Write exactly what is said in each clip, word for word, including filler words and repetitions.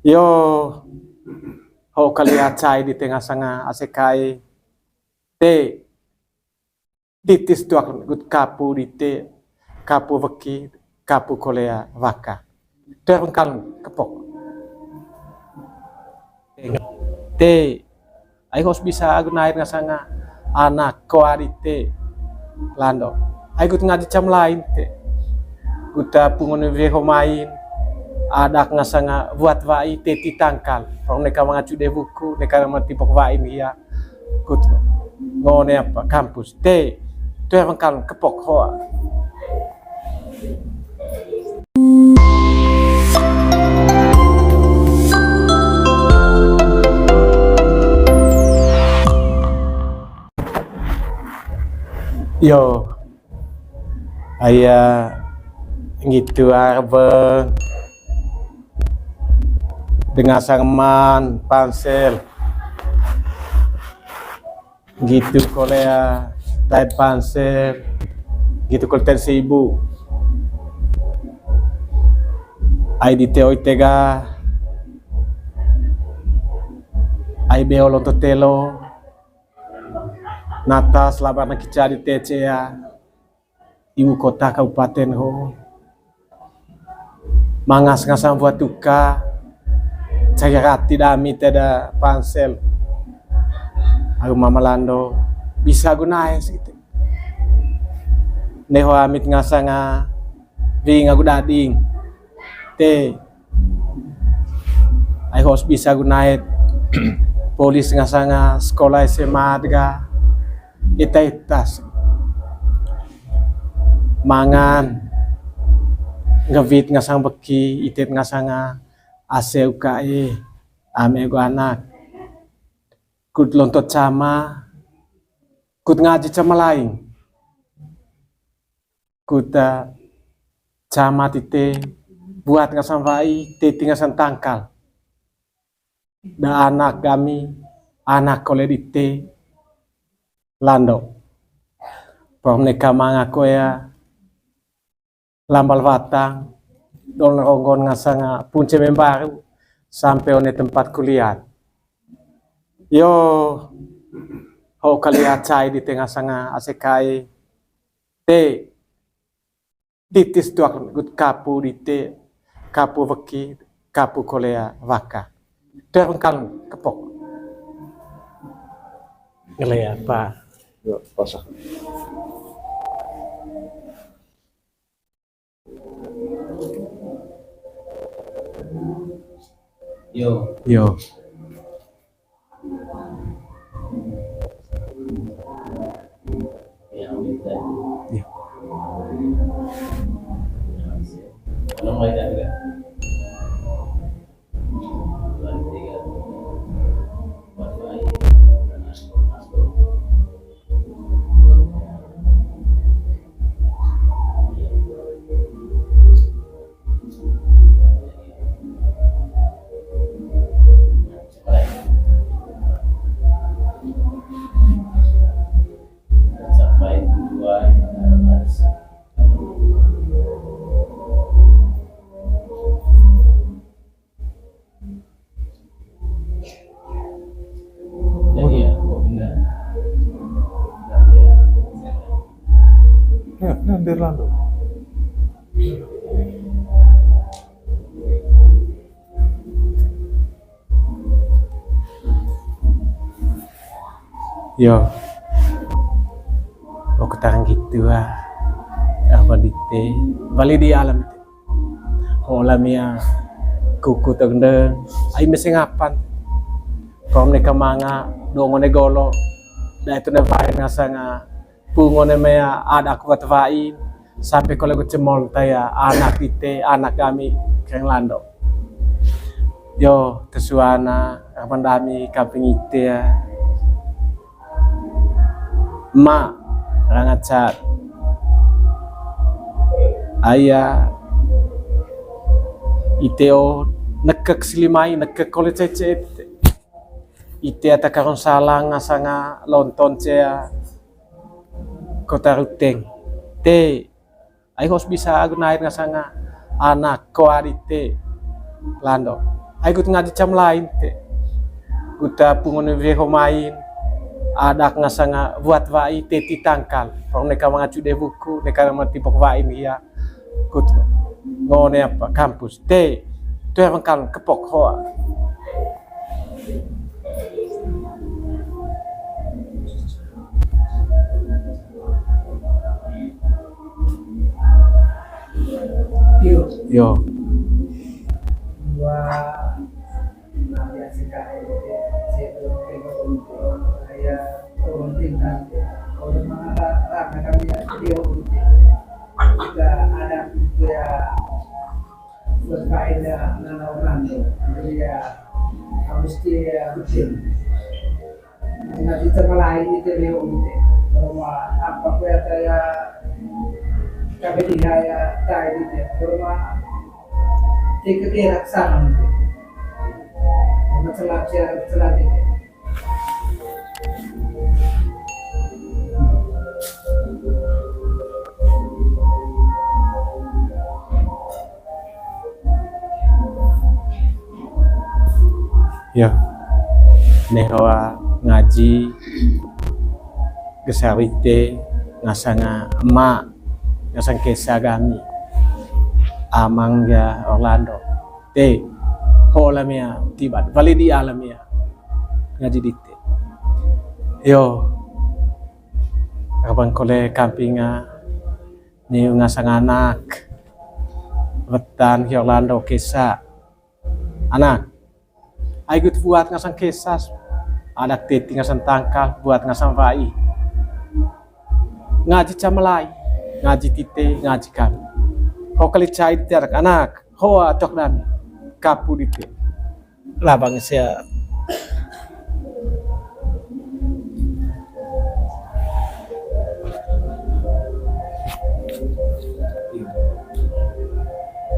Yo, ho kali aca ai dite ngasanga ase kae. Te, titis tuak kut kapu dite, kapu weki, kapu kole waka. Te rengkang kepok. Te, ai hos bisa agu nair ngasanga anak ko adite lando. Ai kut ngaji cam lain te. Kut pungun weho main, adak ngasanga buat wai te ti tangkal. Pong neka mangacu de buku, neka mati pok wain ia. Kut ngone apa kampus. Te, tu emang kan kepok hoa. Yo, aya nggitu arbe dengan sarman pansel. Nggitu kole, ah, tai pansel, nggitu kole tai seibu. Ai dite oi tega, ai beo lonto telo, natas labar na kica dite cea. Ibu kota kabupaten ho. Mangas ngasang buat tuka, caya rati dami teda pansel. Agu mama lando, bisa agu naes gitu. Neho amit ngasanga, wing agu dading. Te, ai hos bisa agu naet. Polis ngasanga sekolah S M A dega. Ita-itas. Mangan. Ngewit ngasang beki, itit ngasanga ase uka e. Ame agu anak. Kut lontot cama. Kut ngaji cama laing. Kut, ah, cama tite, buat ngasang wai, teti ngasang tangkal. Da anak gami, anak kole dite, lando. Pom neka manga koya, lambal watang, don ronggon ngasanga punce membaru, sampe one tempat kuliah. Yo, ho kali aca ai dite ngasanga ase kae, te, titis tuak kut kapu dite, kapu weki, kapu kole waka. Te rengkang kepok. Ngele apa? Yo, pasak. Yo. Yo. Yo. Ya, nah, Berlando. Yo. Oke, tarang gitu, ah. Apa dite? Bali di alam itu. Hola mia kuku tengdeng, ai mese ngapan. Kom neka manga, dongo ne golo. Da itu ne wae ngasanga pungo ne mea ada kuat wae. Sampe kole ku cemol taya anak ite, anak kami keng lando. Yo, tesuana, kapan dami kaping ite ya. Ma, rangat cat. Aya, ite o, nekek silimai, nekek kole cece. Ite ata karung salang, ngasanga lonton cea. Kota Ruteng. Te, ai hos bisa agu nair ngasanga anak ko adite lando. Ai kut ngaji cam lain te. Kut, ah, pungun wego main. Adak ngasanga buat wai teti tangkal. Pong neka manga cude buku, neka manga tipok wain iya. Kut ngone apa kampus. Te, tu ya mangkal kepok hoa. Yo. Yo. Nggak ada itu ya, buat faedah nana orang tuh. Jadi ya, harus dia rutin. Nggak bisa malah ini tuh, dia gitu. Kalau mau apa, aku ya, kayak, tapi dia ya, tak gitu. Kalau mau, dia kegerak sana gitu. Sama celak, celak gitu. Ya. Neho ngaji geser ite ngasanga ema, ngasang kesa gami. Amang ya Orlando. Te, ho lamia tibat, wali dia lamia. Ngaji dite. Yo. Abang kole kampinga, ni ngasang anak. Wetan ya Orlando kesa. Anak. Ai kut buat ngasang kesa. Anak teti ngasang tangkal, buat ngasang wai. Ngaji cam lain, ngaji tite, ngaji kami. Ho kali cai dite anak-anak. Hoa tok dan kapu dite. Labang sia.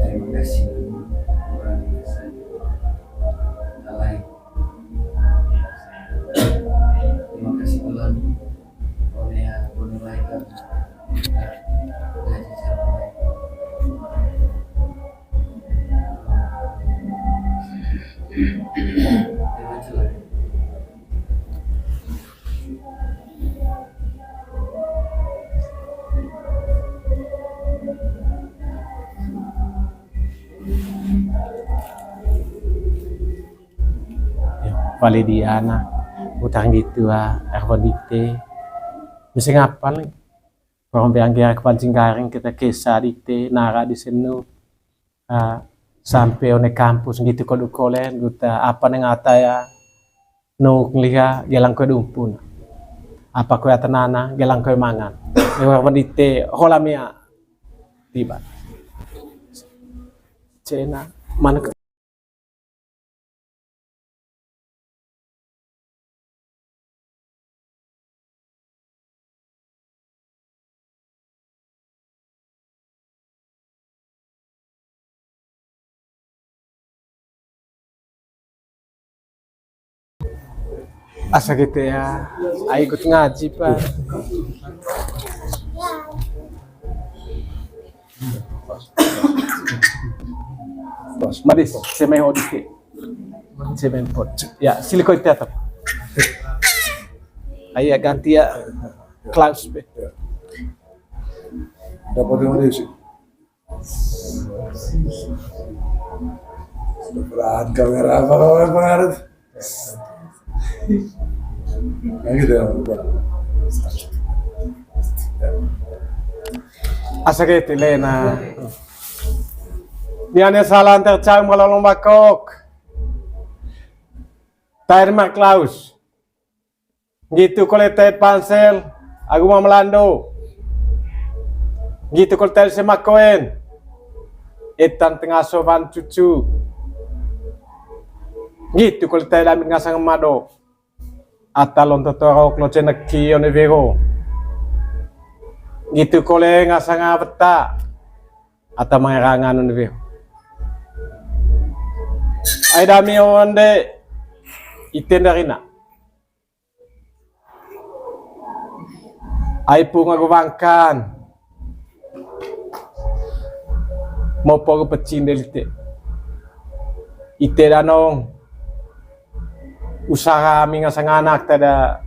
Terima kasih. Alai. Terima kasih, Tuhan. Pale dia na utang gitu, ah, air dite. Mesti ngapal nih. Orang bilang dia kepancing garing kita kesa dite, nara di senu. Ah, sampe one kampus gitu ko du kolen, guta apa neng ata ya. Nuk liha gelang ko dumpun. Apa ko ya tenana, gelang ko mangan. Air dite, ho lamia. Tiba. Cena, mana ke- Asa gitu ya, ai ikut ngaji, Pak. Bos, madis, semai odike. Semai pot. Ya, siliko itu atap. Ayo ganti ya. Klaus be. Dapat yang ada sih. Peran kamera apa, apa pengaruh? Nah, gitu ya. Asa gitu, Lena. Niane salah antar cau malolong bakok. Tair Mak Klaus. Gitu kole tair Pansel, agu Mama Lando. Gitu kole tair Semakoen. Etan tengah soban cucu. Gitu kole tair Damin ngasang mado. Ata lonto torok lo ceneki one wego. Gitu kole ngasang weta. Ata mangerangan one wego. Ai dami onde iten darina. Ai pung agu wangkan. Mopo agu pecin delite. Ite danong, usaha ami ngasang anak tada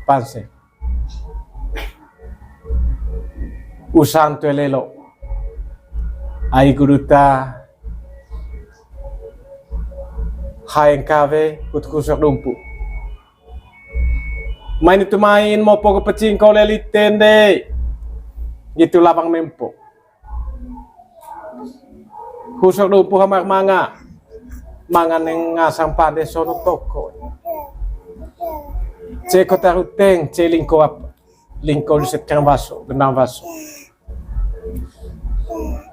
panse. Usaha ntu lelo. Ai kuduta haeng kawe kut kusok dumpu. Main itu main, mopo ke pecing kole liten de. Gitu lawang mempo. Husok dumpu hamar manga. Manga neng ngasang pande sono toko. Ce kota ruteng, ce lingko apa? Lingko liset kang baso, gendang baso.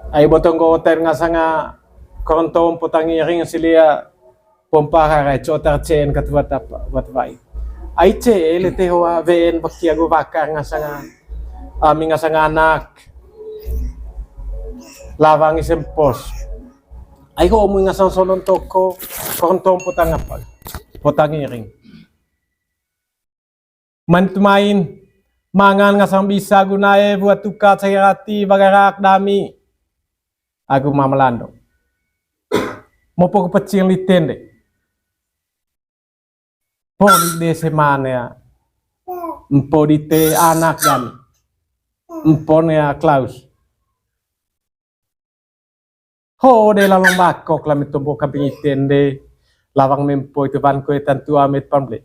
Ai botong goter ngasanga korontom potang iring silia pompa harai cotar cen kat buat apa, buat wai. Ai ce lete hoa wen baki agu bakar ngasanga, ami ngasanga anak. Lawang isen pos. Ai ho mu ngasang sonon toko, korontom potang apa? Potang iring. Main tu main, mangan ngasang bisa gunae buat tuka cahirati bagarak dami. Agu mama lando. Mopo ke pecing liten de. Poli de semane ya. Empo dite anak dami. Empo ne ya Klaus. Ho de lalong bakok lami tombo kambing iten de lawang mempo itu wan koe tantu amit pamble.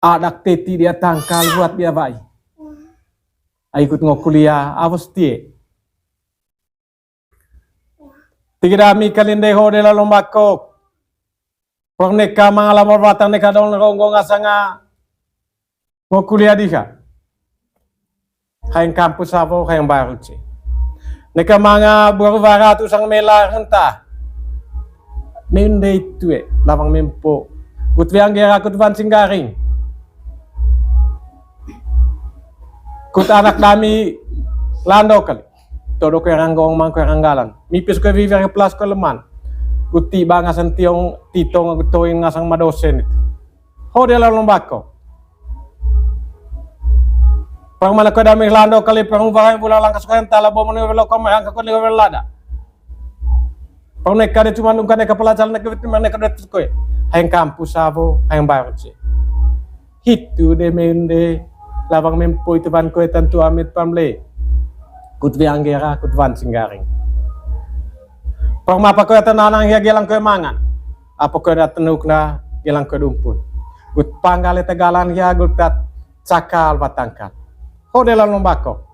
Adak teti dia tangkal buat dia wai. Ai ikut ngo kuliah, awas tie. Tigi dami kalinde ho de lalong bakok. Perneka manga lamor batang neka dong ronggo ngasanga ngo kuliah diha. Haeng kampus abo, haeng baru ce. Neka manga baru barat usang mela renta. Mende itu e, lawang mempo. Kut weang gera kut wan singgaring. Kut anak dami lando kali. Todo kue ranggong mang kue ranggalan. Mipis kue vivi plus kue leman. Kut tiba ngasang tiong, titong, toin ngasang madosen itu. Ho de lalong bakok. Pang mana kue dami lando kali pang barang bulan langkas kue entah lah bomone welo kau merangka kue lada. Pang neka de cuma nungka neka pelajaran neka wit neka dot kue. Haeng kampus abo, haeng baru ce. Hitu de mende lawang mempo itu wan kue tantu amit pamble. Kut weang gera, kut wan singgaring. Pang mapa kue tananang hia gelang kue mangan. Apa kue na tenuk na gelang kue dumpun. Kut panggal eta galan hia kut tat cakal batangkal. Ho de lalong bakok.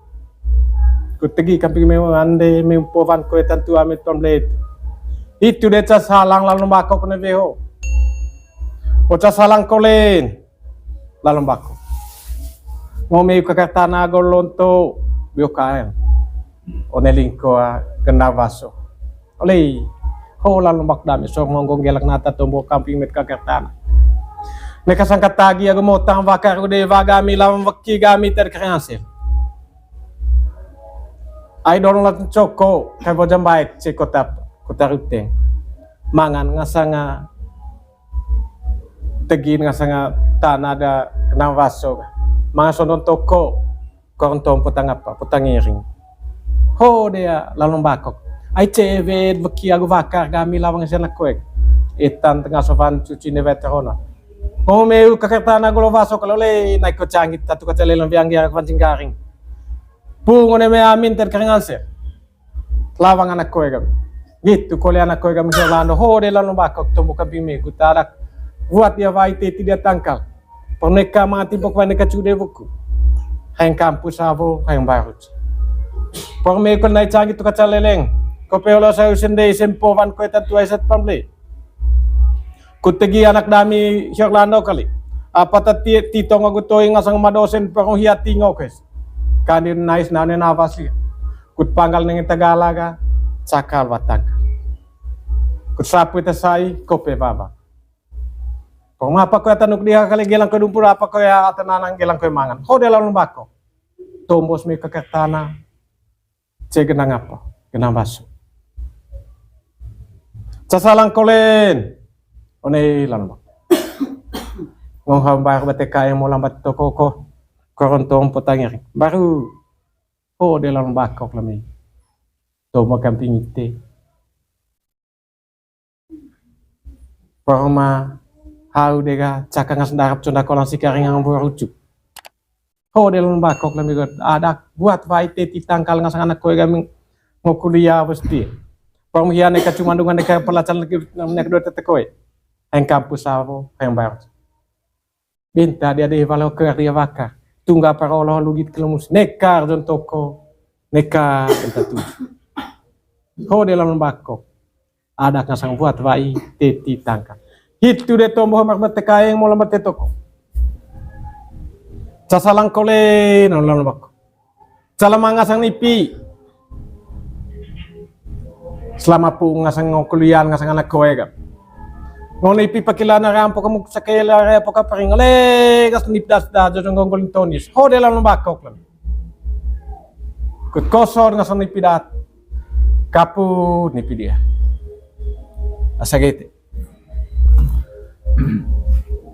Kut tegi kamping memang ande mempo wan kue tantu amit pamble. Itu de ca salang lalong bakok ne weho. O ca salang kolen. Lalong bakok. Ngo meu kakar tana gol lonto bio kaeng. One lingko a kena baso. Olei. Ho lalong bakok dami so ngonggo gelak nata tombo kamping met kakar tana. Neka sangka tagi agu motang bakar ude wagami lawan weki gami ter kerengasir. Ai dorong lat coko kai bojam baik ce kota kota ruteng. Mangan ngasanga tegin ngasanga tana ada kenang waso. Manga sondon toko, korontom potang apa, potang iring. Ho dea lalong bakok. Ai cewet beki agu bakar gami lawang sia nakoek. Etan tengah sovan cuci ne veterona. Ho meu kakek tana golo waso kalau le naik ko canggih tatu kaca lelong biang dia pancing garing. Pung one me amin ter keringan se. Lawang anak koe gam. Gitu kole anak koe gam sia lando ho de lalong bakok tombo kamping me kutarak. Buat dia wai teti dia tangkal. Perneka mati pok wai neka cude buku. Haeng kampus abo, haeng barut. Por me kon nai canggih tu kaca leleng. Kope olo saya usen de sempo wan koe tatu ai sat pamble. Kutegi anak dami siok lando kali. Apa tati titong agu toi ngasang madosen perung hiati ngokes. Kandir nais nane nafas lia. Kut panggal nenge tagala ga cakal watang. Kut sapu ita sai kope baba. Kong apa koe tanuk dia kali gelang koe dumpur apa koe ata nanang gelang koe mangan. Ho de lalong bako. Tombos me kakek tana. Ce genang apa? Genang baso. Casalang kolen. One lalong bako. Ngong hambar bate kae mo lambat toko ko. Korontong potang iri. Baru. Ho de lalong bakok lami. Tomo kamping ite. Poro ma hau dega caka ngasang darap conda kolang sikaring ngang buah rucuk. Ho de lon bakok lami got adak buat wai teti tangkal ngasang anak koe gami ngo kuliah besti. Poro ma hia neka cuma dungan neka pelajaran lagi neka dua tete koe. Heng kampus sabo, heng bayar. Binta dia deh balo ke dia bakar. Tungga parolo lugit kelemus. Neka arjon toko. Neka enta tu. Ho de lon bakok. Adak ngasang buat wai teti tangka. Hitu de tombo hamar bete kaeng mo lambar te toko. Casalang kole non lon bakok. Salama ngasang nipi. Selama pu ngasang ngo kuliah ngasang anak koe kan. Ngo nipi pakilana rampo kamu sakela rampo kapering. Ole gas nip das da jodong gonggol tonis. Ho de lon bakok lan. Kut kosor ngasang nipi dat. Kapu nipi dia. Asa gete.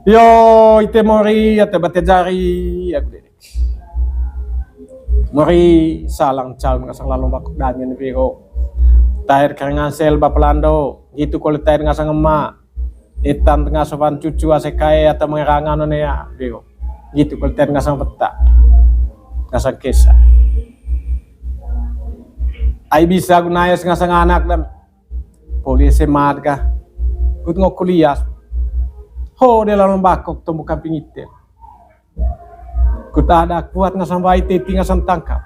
Yo, ite mori, ate bate jari, aku dedek. Mori, salang caun ngasang lalong bakok damin biro. Tair karangan sel bapalando, gitu kole tair ngasang ema. Etan tengah sopan cucu ase kae atau mengerangan one ya, biro. Gitu kole tair ngasang peta. Ngasang kesa. Ai bisa gunais ngasang anak dan Poli S M A ka. Kut ngo kuliah. Ho de lalong bakok tombo kamping ite. Kut adak buat ngasang wai teti ngasang tangkap.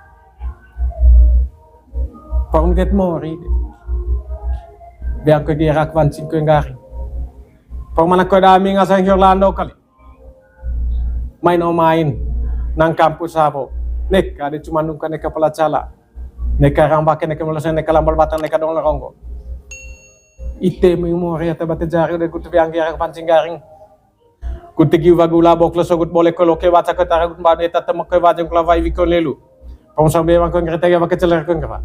Pong det mori. Biang ko gerak pancing ko garing. Pong mana ko dami ngasang Orlando kali. Main o main nang kampus sabo. Neka de cuma nungka neka pala cala. Neka rambake neka meleseng neka lambal batang neka dong leronggo. Ite ming mori ate bate jari de kut biang gerak pancing garing. Kut tegi uwa gula bok leso kut bole ko loke baca ko tara kut mbanu eta temek ko wajeng kula wai wiko lelu. Pong sambe wang ko ngerete ya wake celer ko ngewa.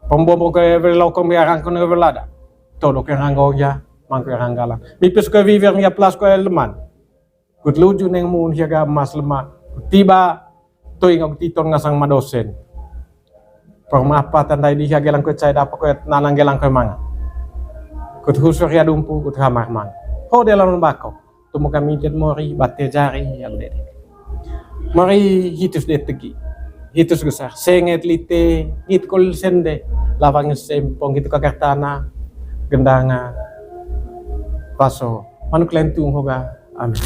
Pong bombong ko ewe lokong biarang ko ewe lada. Todo ke ranggo ya mangko ranggalan. Mipis ko wiwir ya plus ko leman. Kut luju neng mun hiaga emas lemak. Kut tiba toi ngau titon ngasang madosen. Pong mapa tandai di hiaga langko cai dapa ko nanang gelang ko manga. Kut husur ya dumpu kut hamar manga. Ho de lawan bakok. Tumu kami jet mori bate jari ya udah. Mori hitus de tegi. Hitus gesar. Senget lite ngit kol sende. Lawang sempong gitu kakar tanah. Gendanga. Paso. Manuk lentung hoga. Amin.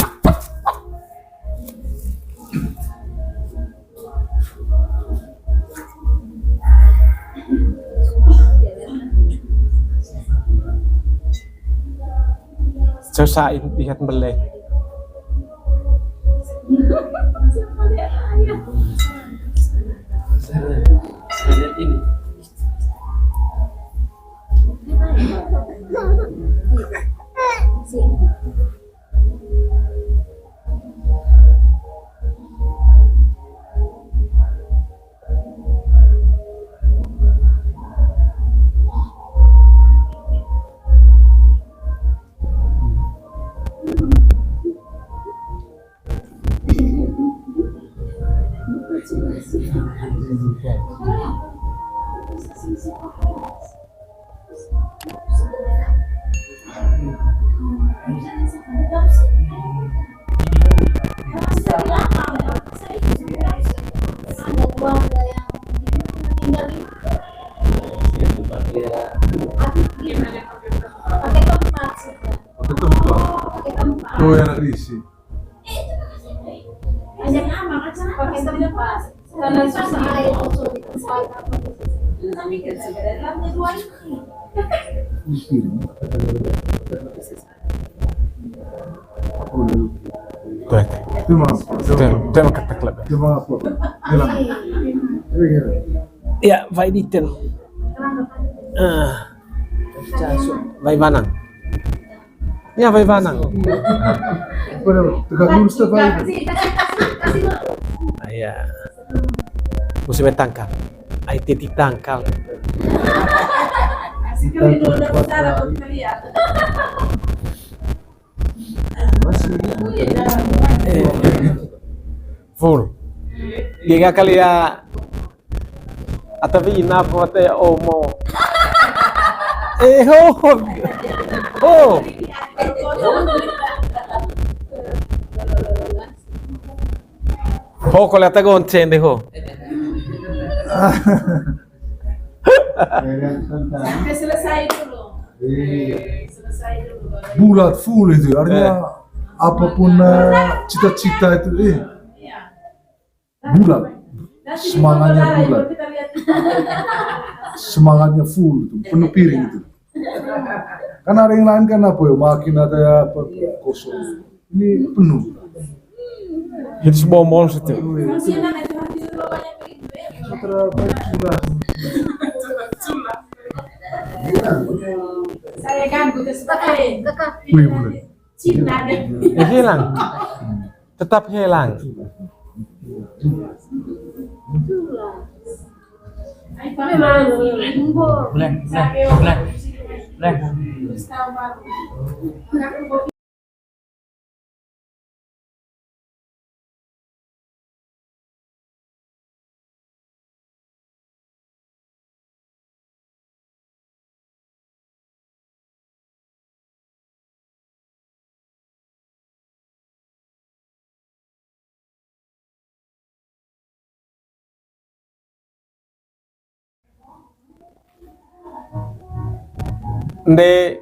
Susah lihat bele. Ini. Pakai tempat. Tuh yang isi. Terima. Terima, terima kasih. Terima. Ya, Pak Editor. Ah. Baik mana? Ya, baik mana? Tegak lurus tuh, Pak. Ah, ya. Musim tangkal. Ai titi tangkal. Masih. Eh. Full. Tiga kali ya. Atavi ina ko te omo. Eh, ho, ho. Ho. Ho, kole ata gonceng de, ho. Sampai selesai dulu. Iya. Selesai dulu, baru. Bulat full itu, artinya apapun, eh, cita-cita itu, eh. Iya. Bulat. Semangatnya bulat. Semangatnya full itu, penuh piring itu. Kan ada yang lain kan apa ya, makin ada ya apa, kosong. Ini penuh. Itu sebuah mall situ. Sutra baik sudah. Saya ganggu terus. Wih, bulat. Eh, hilang. Tetap hilang. Boleh, boleh, boleh, boleh. Nde,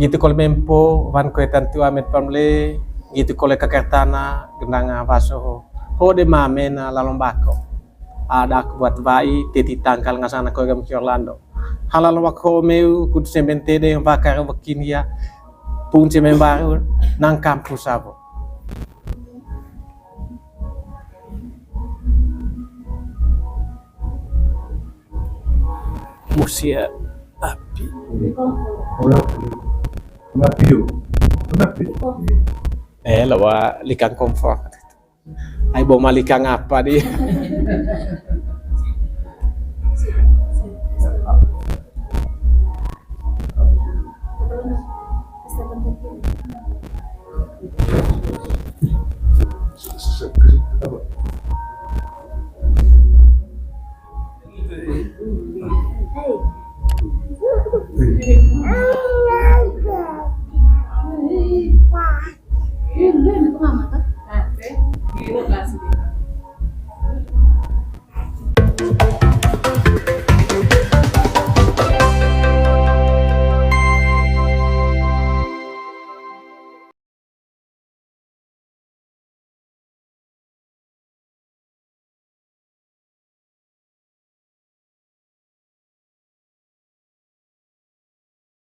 gitu kole mempo, wan koe tantu amet pamle, gitu kole kakartana, gendanga baso ho. Ho de mamena lalong bako. Ada aku buat bai, teti tangkal ngasana koe gam ki Orlando. Halalo wako meu, kudu semben tede yang bakar wekin hia. Pung cemen baru, nang kampus abo. Musia api. Kenapa yuk? Kenapa yuk? Eh, lawa likang kompor. Ai, boma likang apa di?